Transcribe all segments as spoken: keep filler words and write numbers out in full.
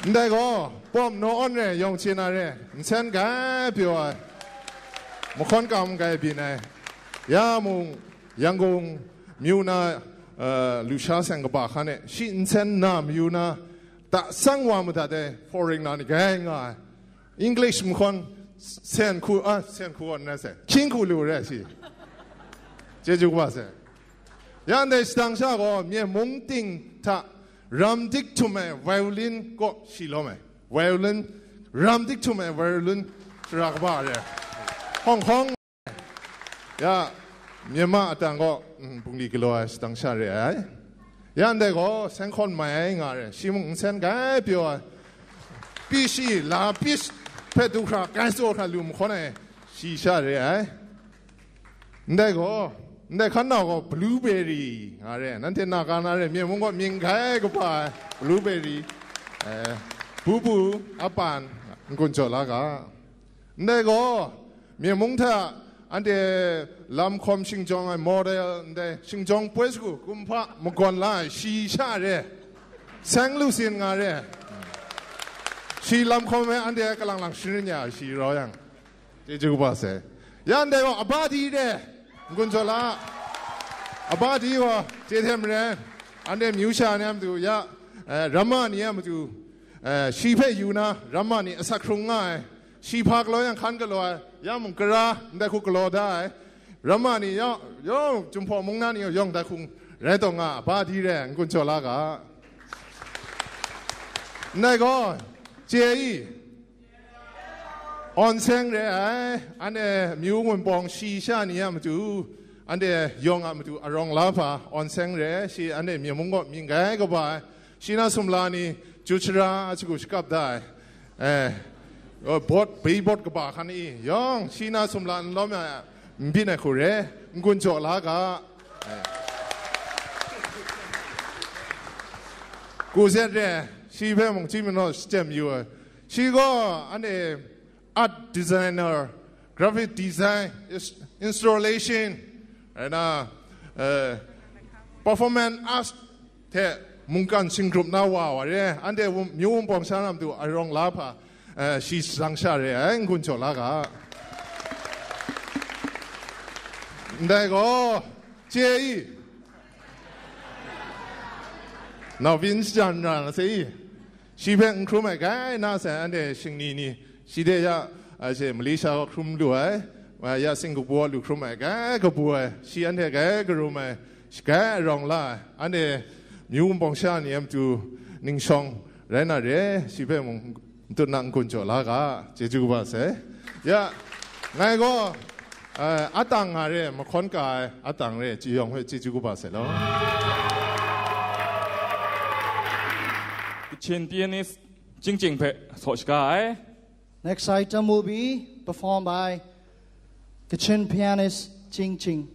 Ndai gaw, pawm naw awn re, yawng chye na re, nsen gai pyaw ai, mahkawn kam gai byin ai, ya mung, Yangon myu na, eh, lusha seng kaba hkan e, shi nsen na mayu na, da sang wa madat ai, foreign na ni gai nga ai, English mahkawn, sen hku, a, sen hku awn na se, hkying hku lu re shi. Chyeju kaba se. Ya ndai shadang sha gaw, myen mung ting hta ram dik htum ai violin kaw shi lawm ai. Violin, ram dik htum ai violin shara kaba re. Hong Kong, ya, Myanmar atang kaw, mm, bungli galaw ai shadang sha re ai. Ya ndai gaw, seng hkawn mai ai nga re. Shi mung nsen gai pyaw ai. Pyi shi, la pyi shi, hpe du hkra, gai tsaw hkra lu mahkawn ai, shi sha re ai. Ndai gaw, ndai hkan nau gaw blueberry nga re, nanhte na ga na re, myen mung gaw mying gai kaba ai blueberry, eh, bubu, apan, n-gun jaw la ga. Ndai gaw, myen mung hta anhte lam hkawm shingjawng ai model, ndai shingjawng poi shagu kumhpa magawn la ai shi sha re, seng lu sin nga re, shi lam hkawm ai anhte kalang lang sharin ya ai shi rau yang. Chyeju kaba sai. Ya ndai gaw, abadi re, n-gun jaw la. Abadi gaw, chye hte maren, anhte myu sha ni a matu, ya, eh, ramma ni a matu, eh, shi hpe yu na, ramma ni asak hkrung nga ai, shi hpa galaw yang hkan galaw ai, ya mung kara, ndai hku galaw da ai, ramma ni ya, yawng, Jinghpaw mung na ni yawng dai hku rai taw nga, abadi re, n-gun jaw la ga. Ndai gaw, chye i, Awn seng re ai, anhte myu wunpawng shi sha ni a matu, anhte yawng a matu arawng la hpa, awn seng re ai, shi anhte myen mung kaw mying gai kaba ai, shi na sumla ni, ju shara a shagu shakap da ai, eh, bawt, bai bawt kaba hkan i, yawng shi na sumla n lawm ai, n byin ai hku re, n-gun jaw la ga, eh. Ku zet re, shi hpe mung chyi manaw shachyen yu ai, shi gaw anhte art designer, graphic design, ins-, installation, rai na, eh, performance art hte mungkan shinggrup na wa wa re, anhte wun-, myu wunpawng sha na matu arawng la hpa, eh, shi shadang sha re ai, n-gun jaw la ga. Ndai gaw, chye i, Nau byin shajan ra na se i, shi hpe n hkrum ai gai na sai anhte shingni ni, shi de ya, a, she Malaysia gaw hkrum lu ai, a, ya Singapore lu hkrum ai, gai kabu ai, shi anhte gai karum ai, shi gai arawng la ai, anhte myu wunpawng sha ni a matu ningshawng rai na re, shi hpe mung Ntut na n-gun jaw la ga, chyeju kaba sai. Ya, ngai gaw, eh, atang nga re, mahkawn ka ai, atang re, chye yawng hpe chyeju kaba sai law. Kachin pianist Ching Ching hpe saw shaga ai. Next item will be performed by Kachin pianist Ching Ching.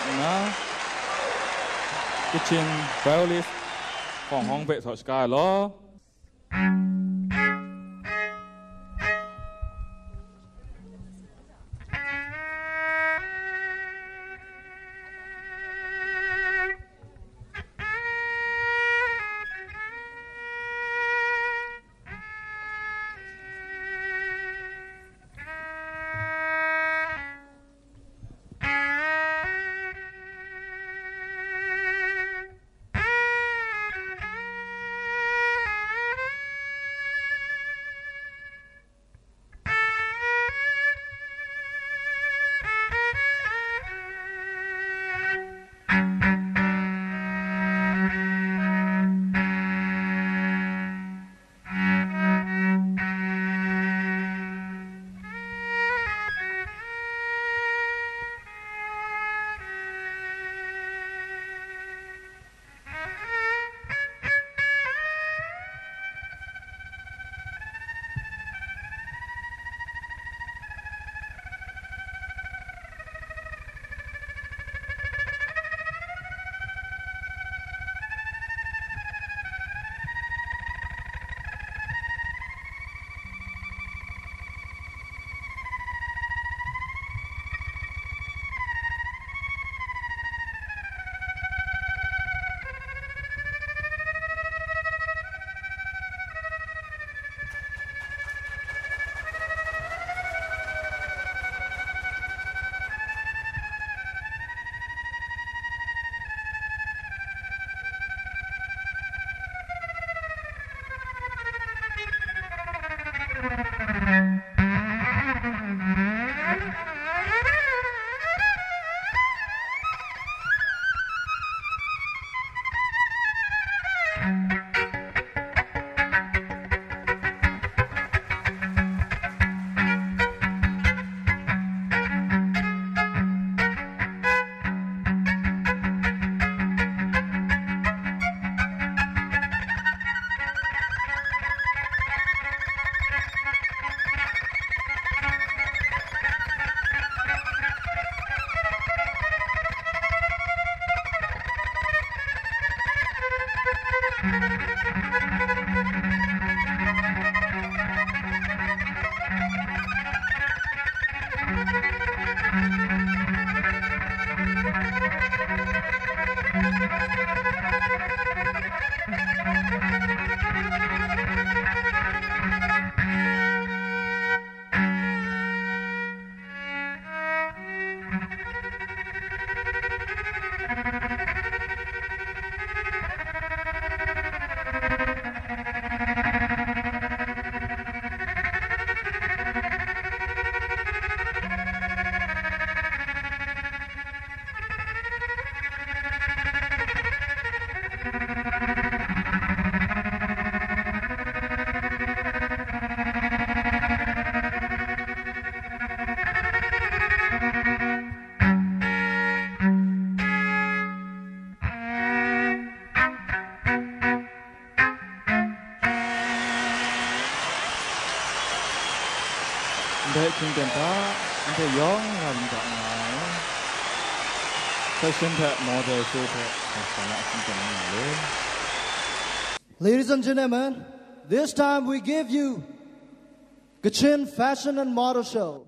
Nna, Kachin Violettes Hkawng Hawng hpe tsaw shaga ai law. Ndai hkying ten hta, ndai yawng nga myit da nga ai. Fashion hte model show hpe hkawm na hkying ten nga le. Ladies and gentlemen, this time we give you Kachin Fashion and Model Show.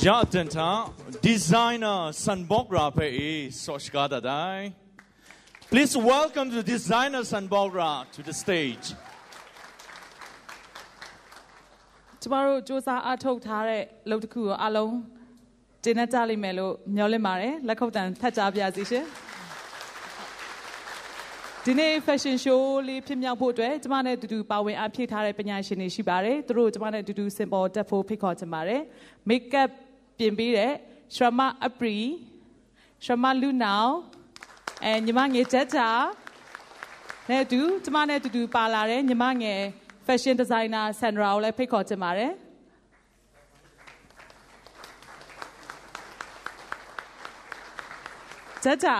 Ya, အတန်ထ Designer Sanbokra hpe e, saw shaga dat ai. Please welcome the Designer Sanbokra to the stage. ကျမတို့စူးစမ်းအားထုတ်ထားတဲ့လုပ်တစ်ခုကိုအားလုံး ကျေနပ်ကြလိမ့်မယ်လို့မျှော်လင့်ပါတယ်။ လက်ခုပ်သံထပ်ကြားပါရစေရှင်။ ဒီနေ့ fashion show လေးဖြစ်မြောက်ဖို့အတွက်ကျမနဲ့အတူတူပါဝင်အားဖြည့်ထားတဲ့ပညာရှင်တွေရှိပါတယ်။ သူတို့ကျမနဲ့အတူတူစင်ပေါ်တက်ဖို့ဖိတ်ခေါ်ချင်ပါတယ်။ Makeup ပြင်ပေးတဲ့ Shrama Apri, Shrama Lunau, and ညီမငယ် Jetta နဲ့အတူကျမနဲ့အတူတူပါလာတဲ့ညီမငယ် fashion designer Sandra ကိုလည်းဖိတ်ခေါ်ချင်ပါတယ်။ Jetta.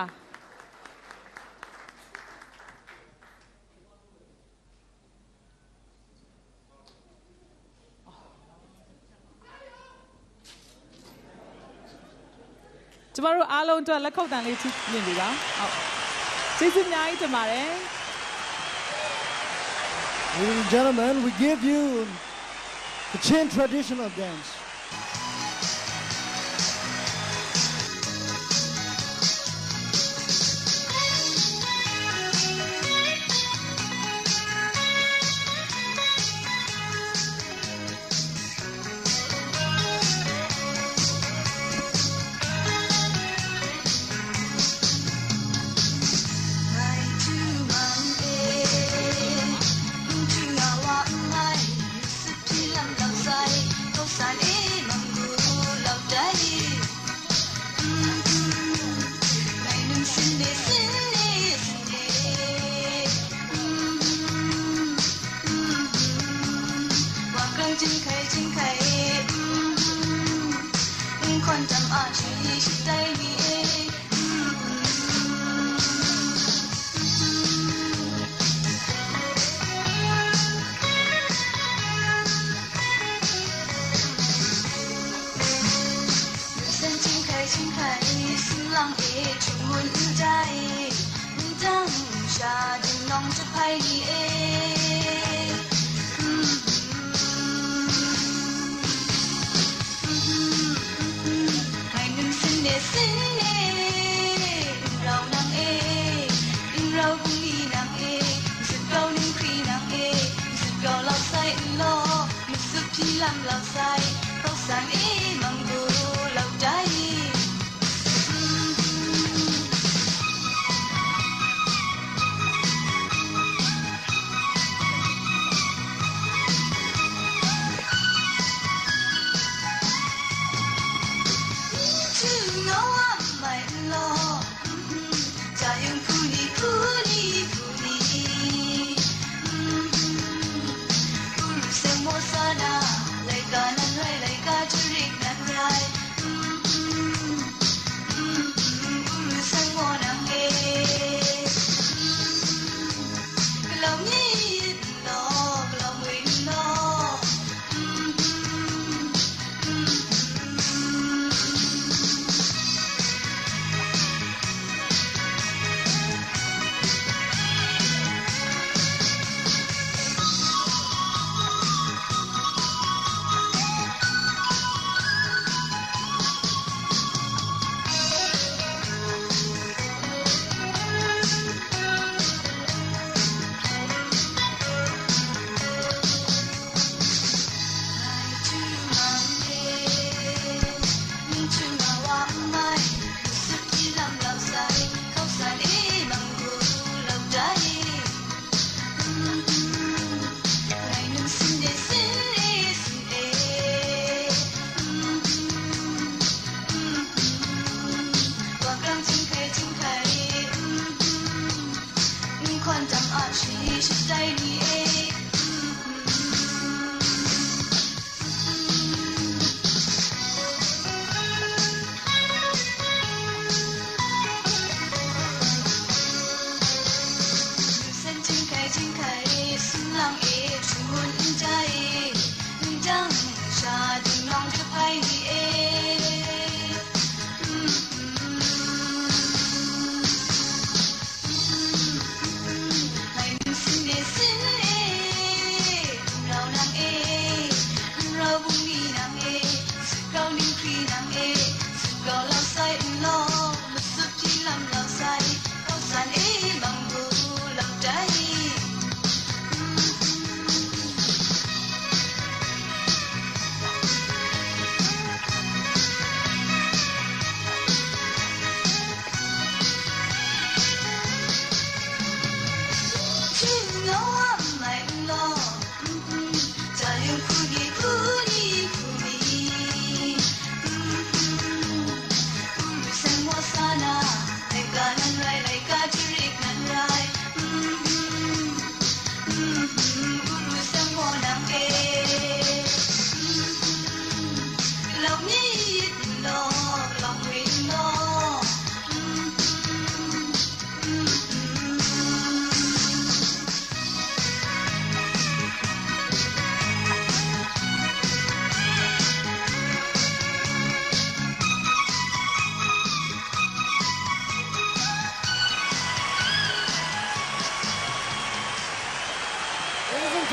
ကျမတို့အားလုံးအတွက်လက်ခုပ်သံလေးထူးမြှင့်ပေးပါ။ ဟုတ်။ ကျေးဇူးအများကြီးတင်ပါတယ်။ Ladies and gentlemen, we give you Kachin traditional dance.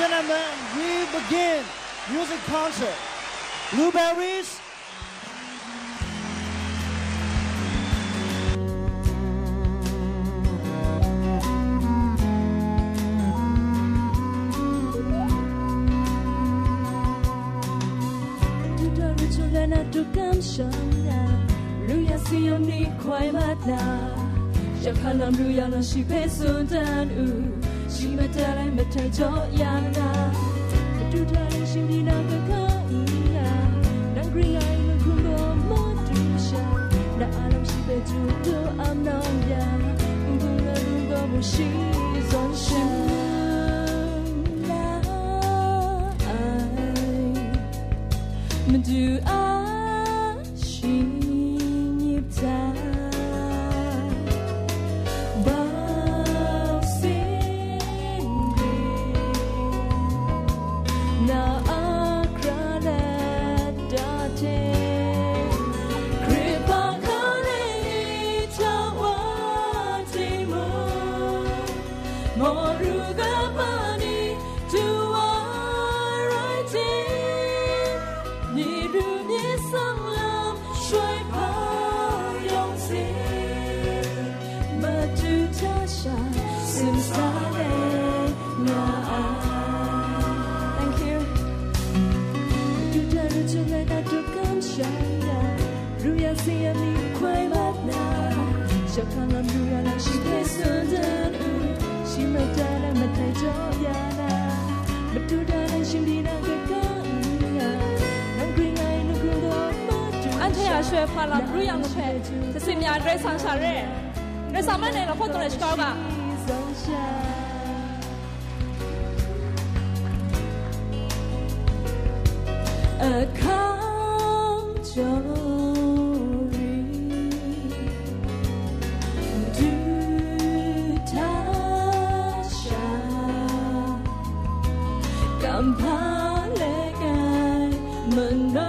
Gentlemen, we begin music concert. Blueberries. Luya siyam ni kwai mat na, ya hpa lam luya na shi hpe tsun dan u, shi mata lai matai jaw ya na, matu hta rai shim di na kaka n ya, nang gring ai mahkrum gaw matu sha, na a lam shi hpe tu tu am nang ya, n bung na ru gaw mu shi zawn sha. Madu a shinggyip hta, bau sin ri, na a kra let da hte, Hkrit hpa hkale ni hta wa timung, Mawru ga ma ni tu wa rai tim, ni ru ni sang lam shuai hpa yawng si, matu hta sha simsa le na ai. Thank you. Matu hta ru chung ai na tu kam sha ya. Ru ya si ya mi kwai mat na, shaka ngam ru ya na shi hpe sun dan u, shi mata na matai jaw ya na, matu da na shim di na kaka n ya, nang gring ai nu gru gaw matu. Anhte a sha, shoi hpa lam ru yang hpe, tasi mya Karai Kasang sha re. Karai Kasang man e lahkawt tawng e shakau ga. Ahkang jaw ri, du hta sha, kam hpa le kai mana